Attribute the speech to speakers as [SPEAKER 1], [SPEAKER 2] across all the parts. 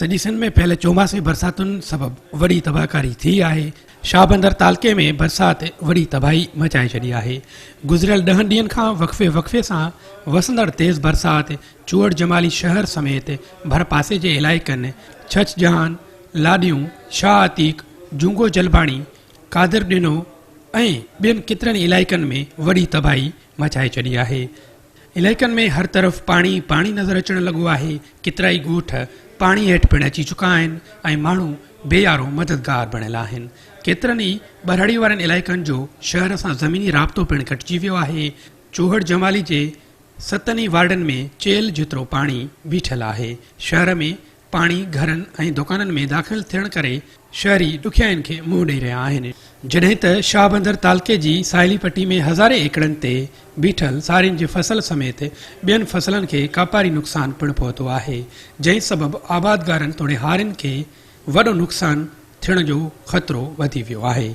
[SPEAKER 1] سڄي سنڌ ۾ پيل چوماسي برساتن سبب وڏي تباهڪاري ٿي آهي، شاهبندر تعلقي ۾ برسات وڏي تباهي مچائي ڇڏي آهي، گذريل ڏهن ڏينهن کان وقفي وقفي سان وسندڙ تيز برسات چوهڙ جمالي شهر سميت ڀرپاسي جي علائقن ڇڇ جهان، لاڏيون، شاهه عتيق، جونگو جلباڻي، قادر ڏنو ۽ ٻين ڪيترن علائقن ۾ وڏي تباهي مچائي ڇڏي آهي. علائقن ۾ هر طرف پاڻي ئي پاڻي نظر اچڻ لڳو آهي، ڪيترائي ڳوٺ پاڻي هيٺ پڻ اچي چڪا آهن ۽ ماڻهو بي يارو مددگار بڻيل آهن. ڪيترن ئي ٻهراڙي وارن علائقن جو شهر سان زميني رابطو پڻ ڪٽجي ويو آهي. چوهڙ جمالي جي ستن ئي وارڊن ۾ چيلهه جيترو پاڻي بيٺل آهي. شهر ۾ پاڻي گهرن ۽ دڪانن ۾ داخل ٿيڻ ڪري شهري ڏکيائين کي منهن ڏئي رهيا آهن. جڏهن ته شاهبندر تعلقي جي ساحلي پٽي ۾ هزارين ايڪڙن تي بيٺل سارين جي فصل سميت ٻين فصلن کي ڪاپاري نقصان پڻ پهتو آهي، جنهن سبب آبادگارن توڙي هارين کي وڏو نقصان ٿيڻ جو خطرو وڌي ويو آهي.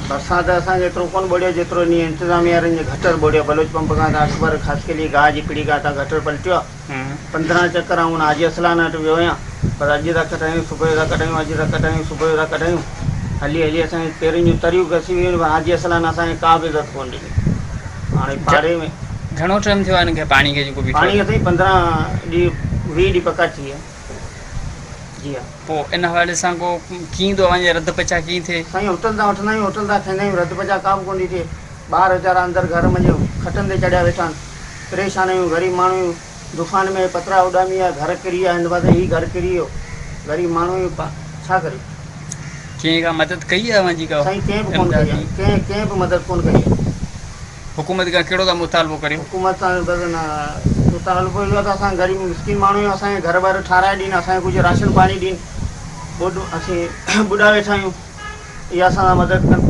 [SPEAKER 2] برسات اسان کي ايترو ڪونه ٻوڙيو جيترو انهي انتظاميا وارن جي گٽر ٻوڙيو بلوچ پمپ کان ته اڪبر خاصخيلي گاهه جي پڙي کان تان گٽر پلٽيو آ 15 چڪر آئون حاجي اصلان وٽ ويو آهيان پر اڄ ٿا ڪڍايون صبح جو ٿا ڪڍايون اڄ ٿا ڪڍايون صبح جو ٿا ڪڍايون هلي هلي اسان جي پيرن جون تريون گسي ويون آهن پر حاجي اصلان اسان کي ڪا به عزت ڪونه ڏني هاڻي پاڙي ۾
[SPEAKER 3] گهڻو ٽائيم ٿيو آهي هن کي پاڻي کي جيڪو بيٺو
[SPEAKER 2] پاڻي کي سائين 15 ڏينهن 20 ڏينهن پڪا ٿي ويا. جي ها.
[SPEAKER 3] پوء ان حوالي سان ڪو ڪيئن ٿو اوهان جي رڌ پچاء ڪيئن ٿئي؟
[SPEAKER 2] سائين هوٽل تان وٺندا آهيون هوٽل تان کائيندا آهيون رڌ پچاء ڪا به ڪونه ٿي ٿئي ٻار ويچارا اندر گهر منجهه کٽن تي چڙهيا ويٺا آهن پريشان آهيون غريب ماڻهو آهيون دڪان ۾ پترا اڏامي ويا گهر ڪري ويا هن پاسي هي گهر ڪري ويو غريب ماڻهو آهيون ڇا ڪريون.
[SPEAKER 3] ڪنهن ڪا مدد ڪئي آهي اوهان جي ڪا
[SPEAKER 2] سائين ڪنهن به ڪونه ڪئي آهي ڪنهن ڪنهن به مدد ڪونه ڪئي آهي.
[SPEAKER 3] حڪومت کان ڪهڙو ٿا مطالبو ڪريو؟
[SPEAKER 2] حڪومت سان بس مطالبو اهو آهي ته اسان غريب مسڪين ماڻهو آهيون اسان کي گهر ٻر ٺاهرائي ڏين اسان کي ڪجهه راشن پاڻي ڏين ٻوڏ اسين ٻڏا ويٺا آهيون اها اسان سان مدد ڪن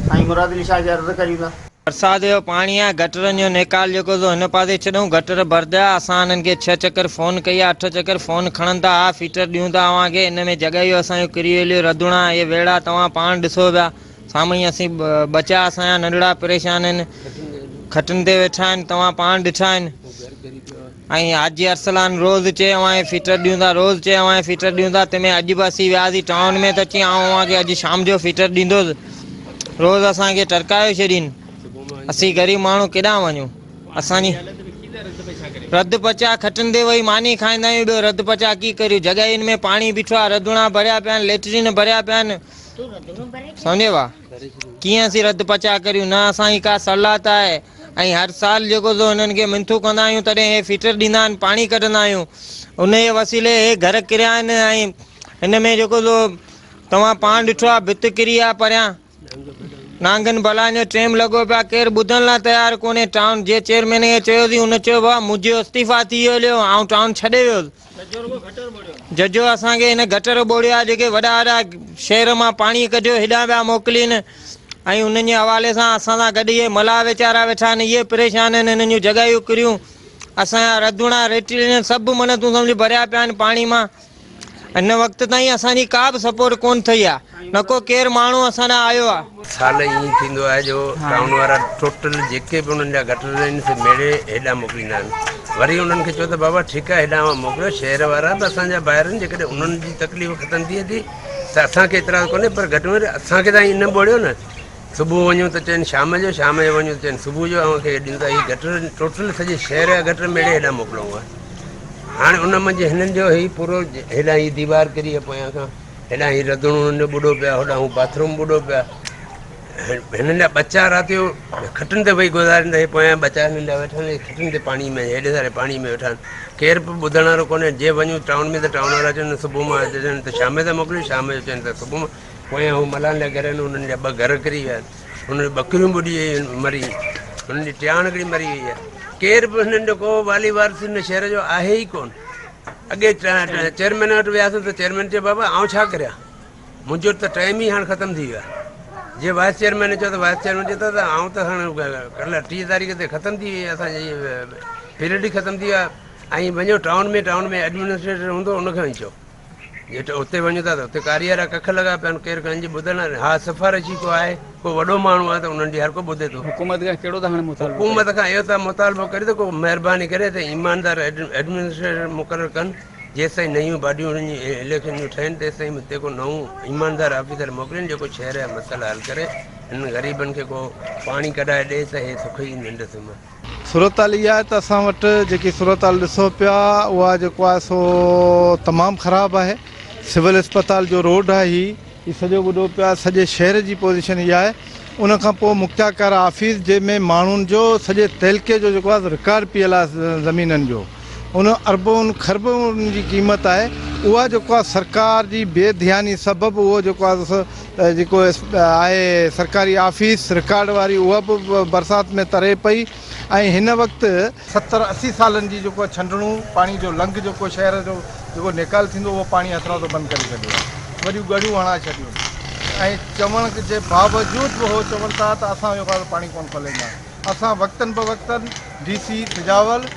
[SPEAKER 2] سائين مراد علي شاهه کي عرض ڪريون ٿا.
[SPEAKER 4] برسات جو پاڻي آهي گٽرن جو نيڪال جيڪو سو هن پاسي ڇڏون گٽر ڀرجا اسان هنن کي ڇهه چڪر فون ڪئي آهي اٺ چڪر فون کڻن ٿا ها فيٽر ڏيون ٿا اوهان کي ان ۾ جڳهيون اسان جون ڪري ويليون رڌوڻا اهي ويڙها توهان پاڻ ڏسو پيا سامهين اسين ٻچا اسان جا ننڍڙا پريشان آهن کٽن تي ويٺا آهن توهان پاڻ ڏٺا آهن ۽ حاجي ارسلان روز چئي اوهان کي فيٽر ڏيون ٿا روز چئي اوهان کي فيٽر ڏيون ٿا تنهن ۾ اڄ به اسين وياسين ٽائون ۾ ته چئي آئون اوهان کي اڄ شام جو فيٽر ڏيندوس روز اسان کي ٽرڪايو ڇڏين اسين غريب ماڻهو ڪيڏانهن وڃون اسان جي رڌ پچاء کٽن تي ويهي ماني کائيندا آهيون ٻيو رڌ پچاء ڪي ڪريون جڳهين ۾ پاڻي بيٺو آهي رڌوڻا ڀريا پيا آهن ليٽرين ڀريا پيا آهن سمجهي وا ڪيئن اسين رڌ پچاء ڪريون نه اسان جي ڪا سهولت آهي ۽ هر سال جيڪو سو هنن کي منٿون ڪندا آهيون تڏهن هي فيٽر ڏيندا آهن پاڻي ڪڍندا آهيون ان جي وسيلي هي گهر ڪريا آهن ۽ هن ۾ جيڪو سو توهان پاڻ ڏٺو آهي ڀت ڪري آهي پريان نانگن بلائن جو ٽيم لڳو پيو آهي ڪير ٻڌڻ لاء تيار ڪونهي ٽائون جي چيئرمين کي چيوسين هن چيو بابا منهنجو استعيفا ٿي ويو هليو آئون ٽائون ڇڏي ويس ججو اسان کي هن گٽر ٻوڙيو آهي جيڪي وڏا وڏا شهر مان پاڻي ڪڍيو هيڏانهن پيا موڪلين ۽ انهن جي حوالي سان اسان سان گڏ اهي ملاح ويچارا ويٺا آهن اهي پريشان آهن هنن جون جڳهيون ڪريون اسان جا رڌوڻا ريٽرين سڀ من تون سمجهه ڀريا پيا آهن پاڻي مان هن وقت تائين اسان جي ڪا به سپورٽ ڪونه ٿئي آ نه ڪو ڪير ماڻهو اسان ڏانهن آيو آ.
[SPEAKER 5] سال ائين ٿيندو آهي جو ٽائون وارا ٽوٽل جيڪي به انهن جا گٽر آهن سي ميڙي هيڏانهن موڪليندا آهن وري انهن کي چئو ته بابا ٺيڪ آهي هيڏانهن اوهان موڪليو شهر وارا به اسان جا ڀائر آهن جيڪڏهن انهن جي تڪليف ختم ٿئي ٿي ته اسان کي اعتراض ڪونهي پر گهٽ ۾ گهٽ اسان کي ته ائين نه ٻوڙيو نه صبح وڃون ته چون شام جو، شام جو وڃون ته چون صبح جو اوهان کي ڏيون ٿا. هي گٽر ٽوٽل سڄي شهر جا گٽر ميڙي هيڏانهن موڪلڻو آهي. هاڻي ان منجهه هنن جو هي پورو هيڏانهن هي ديوار ڪري آهي پويان کان، هيڏانهن هي رڌڻو هنن جو ٻڏو پيو آهي، هوڏانهن هو باٿ روم ٻڏو پيو آهي. هنن جا ٻچا رات جو کٽن تي ويهي گذارين ٿا. هي پويان ٻچا هنن جا ويٺا آهن، کٽن تي پاڻي ۾ هيڏي ساري پاڻي ۾ ويٺا آهن. ڪير به ٻڌڻ وارو ڪونهي. جي وڃون ٽائون ۾ ته ٽائون وارا چون صبح مان چون ته شام جو ٿا موڪليون، شام جو چون ته صبح مان. پويان هو ملان جا گهر آهن، انهن جا ٻه گهر ڪري ويا آهن، انهن جون ٻڪريون ٻڏي ويون آهن مري، انهن جي ٽياڻ هڪڙي مري وئي آهي. ڪير به هنن جو ڪو والي وارث هن شهر جو آهي ئي ڪونه. اڳي چيئرمين وٽ وياسين ته چيئرمين چيو بابا آئون ڇا ڪريان، منهنجو ته ٽائيم ئي هاڻ ختم ٿي ويو آهي. جي وائيس چيئرمين چيو ته وائيس چيئرمين چيو ته آئون ته هاڻ ڪلهه 30 تاريخ تي ختم ٿي وئي اسان جي پيريڊ ئي ختم ٿي ويو آهي ۽ وڃو ٽائون ۾ ٽائون ۾ ايڊمنسٽريٽر هوندو ان کي وڃي چئو. جي اتي وڃون ٿا ته اتي ڪاريارا ڪک لڳا پيا آهن، ڪير ڪنهن جي ٻڌڻ نه ها سفارشي ڪو آهي، ڪو وڏو ماڻهو آهي ته انهن جي هر ڪو ٻڌي ٿو.
[SPEAKER 3] حڪومت کان ڪهڙو ٿا هاڻي مطالبو ڪريو؟
[SPEAKER 5] حڪومت کان اهو ٿا مطالبو ڪريون ته ڪو مهرباني ڪري ته ايماندار ايڊمنسٽريٽر مقرر ڪن جيستائين نيون باڊيون انهن جون اليڪشن جون ٺهن تيستائين هتي ڪو نئون ايماندار آفيسر موڪلين جيڪو شهر جا مسئلا حل ڪري هنن غريبن کي ڪو پاڻي ڪڍائي ڏي ته هي سک جي ننڊ سمهن.
[SPEAKER 6] صورتحال اها آهي ته اسان وٽ جيڪي صورتحال ڏسو پيا اها جيڪو آهي سو تمام خراب آهي سول اسپتال جو روڊ آهي هي هي سڄو ٻڏو پيو آهي سڄي شهر جي پوزيشن اها آهي ان کان پوء مختيارڪار آفيس جنهن ۾ ماڻهن جو سڄي تعلقي جو جيڪو آهي رڪارڊ پيل آهي زمينن جو ان اربون کربون جي قيمت آهي اها جيڪو آهي سرڪار جي بي ڌياني سبب اهو جيڪو آهي جيڪو آهي سرڪاري آفيس رڪارڊ واري اها به برسات ۾ تري پئي ۽ هن وقت ستر 80 سالن جي جيڪو ڇنڊڻو پاڻي جو لنگهه جيڪو شهر جو جيڪو نيڪال ٿيندو اهو پاڻي هٿرادو بند ڪري ڇڏيو آهي وڏيون ڳڙيون هڻائي ڇڏيون ۽ چوڻ جي باوجود به هو چون ٿا ته اسان اهو پاڻي ڪونه کوليندا اسان وقتن به وقتن ڊي سي سجاول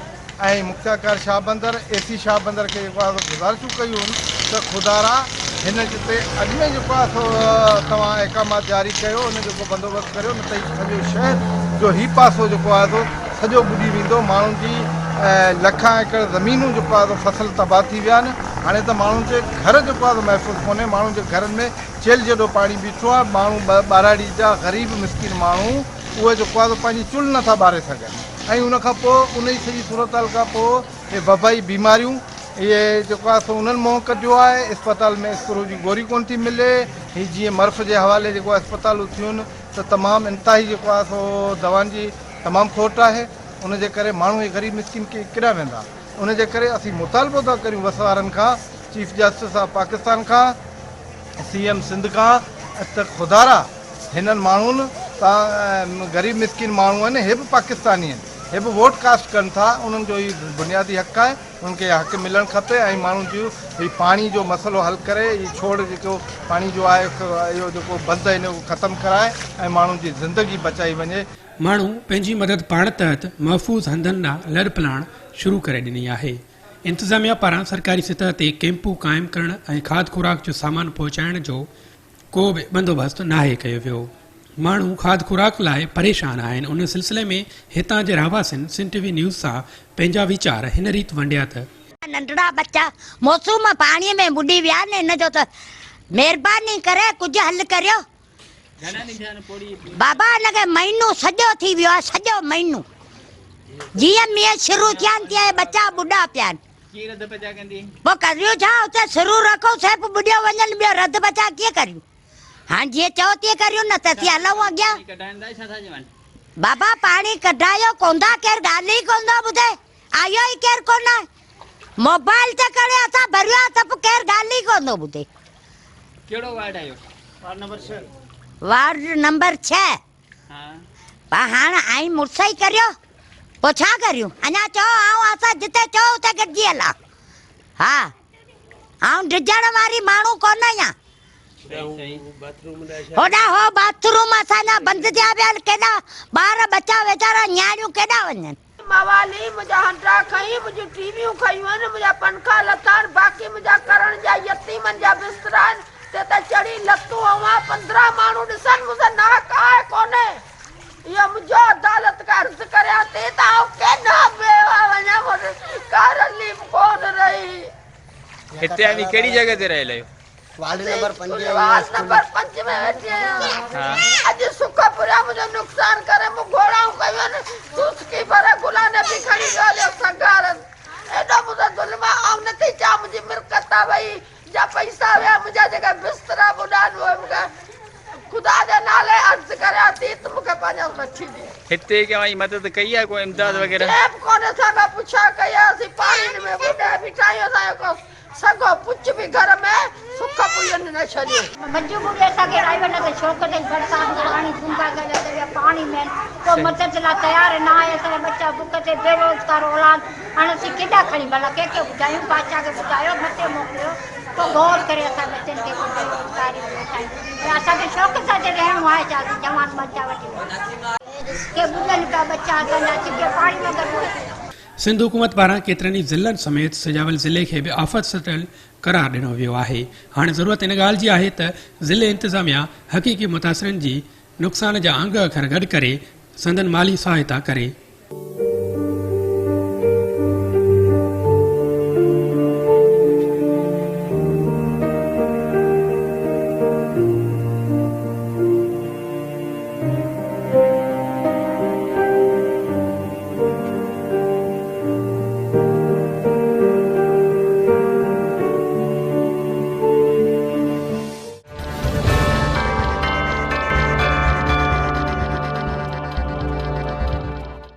[SPEAKER 6] ۽ مختيارڪار شاهبندر اي سي شاهبندر کي جيڪو آهي سو گذارشون ڪيون هن ته خدارا هن جتي اڳ ۾ جيڪو آهي سو توهان احڪامات جاري ڪيو ان جو ڪو بندوبست ڪريو نه ته هي سڄو شهر جو هي پاسو جيڪو آهي سو سڄو ٻڏي ويندو ماڻهن جي لکان ايڪڙ زمينون جيڪو آهي سو فصل تباهه ٿي ويا آهن هاڻي ته ماڻهن جي گهر جيڪو آهي سو محفوظ ڪونهي ماڻهن جي گهرن ۾ چيلهه جيڏو پاڻي بيٺو آهي ماڻهو ٻهراڙي جا غريب مسڪين ماڻهو اهي جيڪو آهي سو پنهنجي چلهه نٿا ٻاري سگهن ۽ ان کان پوء انهي سڄي صورتحال کان پوء اهي وبائي بيماريون اهي جيڪو آهي سو انهن منهن ڪڍيو آهي اسپتال ۾ اسپرو جي گوري ڪونه ٿي ملي هي جيئن مرف جي حوالي جيڪو آهي اسپتالون ٿيون ته تمام انتهائي جيڪو آهي سو دوائن جي تمام کوٽ آهي ان جي ڪري ماڻهو هي غريب مسڪين ڪيڏانهن ويندا ان جي ڪري اسين مطالبو ٿا ڪريون وس وارن کان چيف جسٽس آف پاڪستان کان سي ايم سنڌ کان ته خدارا هنن ماڻهن تان غريب مسڪين ماڻهو آهن هي به پاڪستاني آهن هي به ووٽ ڪاسٽ ڪن ٿا انهن جو هي بنيادي حق آهي انهن کي حق ملڻ کپي ۽ ماڻهن جو هي پاڻي جو مسئلو حل ڪري هي ڇوڙ جيڪو پاڻي جو آهي اهو جيڪو بند آهي ان کي ختم ڪرائي ۽ ماڻهن جي زندگي بچائي وڃي.
[SPEAKER 1] ماڻهو پنهنجي مدد پاڻ تحت محفوظ هنڌن ڏانهن لڏپلاڻ شروع ڪري ڏني آهي. انتظاميا پاران سرڪاري سطح تي ڪئمپون قائم ڪرڻ ۽ کاڌ خوراڪ جو سامان پهچائڻ جو ڪو به بندوبست ناهي ڪيو ويو. ماڻهو کاڌ خوراڪ لاء پريشان آهن ان سلسلي ۾ هتان جي رهواسين سنڌ ٽي وي نيوز سان پنهنجا ويچار هن ريت ونڊيا ته.
[SPEAKER 7] ننڍڙا ٻچا موسوم پاڻي ۾ ٻڏي ويا آهن ان جو ته مهرباني ڪري ڪجهه حل ڪريو بابا ان کي مهينو سڄو ٿي ويو آهي سڄو مهينو جيئن مينهن شروع ٿيا آهن تيئن ٻچا ٻڏا پيا آهن.
[SPEAKER 3] ڪيئن رڌ پچاء ڪندي؟
[SPEAKER 7] پوء ڪريون ڇا؟ اتي سرون رکون سي به ٻڏيو وڃن، ٻيو رڌ پچاء ڪيئن ڪريون؟ هاڻ جيئن چئو تيئن ڪريون نه ته اسين هلون اڳيان.
[SPEAKER 3] پاڻي ڪڍائين ٿا ڇا ٿا چون؟
[SPEAKER 7] بابا پاڻي ڪڍايو ڪوندا ڪير ڳالهه ئي ڪونه ٿو ٻڌي، آيو ئي ڪير ڪونه. موبائل تي ڪري اسان ڀريو آهي ته به ڪير ڳالهه ئي ڪونه ٿو ٻڌي.
[SPEAKER 3] ڪهڙو وارڊ آهيو؟ وارڊ نمبر ڇهه.
[SPEAKER 7] وارڊ نمبر ڇهه. پر هاڻ آئين مڙس ئي ڪريو پوء ڇا ڪريون اڃا چئو آئون اسان جتي چئو اتي گڏجي هلان ها آئون ڊڄڻ واري ماڻهو ڪونه آهيان هوڏا هو باٿروم اسان جا بند ٿيا پيا آهن ڪيڏا ٻار ٻچا ويچارا نياڻيون ڪيڏا وڃن.
[SPEAKER 8] موالي منهنجا هنڊا کنئي منهنجون ٽي ويون کنيون آهن منهنجا پنکا لٿا آهن باقي منهنجا ڪرڻ جا يتيمن جا بسترا آهن تي ته چڙهي لتون اوهان 15 ماڻهو ڏسن مون سان ناحق آهي ڪونهي اهو منهنجو عدالت کان عرض ڪريان ٿي ته آئون ڪيڏانهن بيواه وڃان مون وٽ ڪا رليف ڪونه رهي.
[SPEAKER 3] هتي اوهين ڪهڙي جڳهه تي رهيل آهيو؟
[SPEAKER 2] وارڊ نمبر 5
[SPEAKER 8] وارڊ نمبر 5 ۾ ويٺي آهيان. اڄ سک پريان منهنجو نقصان ڪري مون گهوڙائون ڪيون آهن سوسڪي ڀري غلام نبي کڻي ويو هليو سنگهارن ايڏو مون سان ظلم آهي آئون نٿي چاهيان منهنجي ملڪيت آ وئي جا پئسا ويا منهنجا جيڪا بسترا ٻڏا آهن اهي مون کي خدا جي نالي عرض ڪريان ٿي ته مون کي پنهنجا وٺي ڏي.
[SPEAKER 3] هتي ڪنهن اوهان جي مدد ڪئي آهي ڪو امداد وغيره؟
[SPEAKER 8] ڪنهن به ڪونه اسان کان پڇا ڪئي آهي اسين پاڻين ۾ ٻڏي بيٺا آهيون اسان جو ڪو سگهو پچ به گهر ۾ سک پوين نه ڇڏيو.
[SPEAKER 9] مجبوري اسان کي رائي وڃڻ ته شوق تي برسات ۾ پاڻي گونگا ڪري ته ويا پاڻي ۾ ڪو مدد لاء تيار نه آهي اسان جا ٻچا بک تي بيروزگار اولاد هاڻ اسين ڪيڏانهن کڻي ڀلا ڪنهن کي ٻڌايون بادشاهه کي ٻڌايو مٿي موڪليو ڪو غور ڪري اسان ٻچن کي ڪو بيروزگاري ۾ ويٺا آهيون ۽ اسان کي شوق سان هتي رهڻو آهي ڇا اسين جوان ٻچا وٺي ڪي ٻڏن پيا ٻچا اسان جا اسين ڪي پاڻي ۾ گڏ
[SPEAKER 1] سنڌ حڪومت پاران ڪيترن ئي ضلعن سميت سجاول ضلعي کي به آفت سٽيل قرار ڏنو ويو آهي. هاڻي ضرورت ان ڳالهه جي آهي ته ضلعي انتظاميا حقيقي متاثرين جي نقصان جا انگ اکر گڏ ڪري سندن مالي سهائتا ڪري.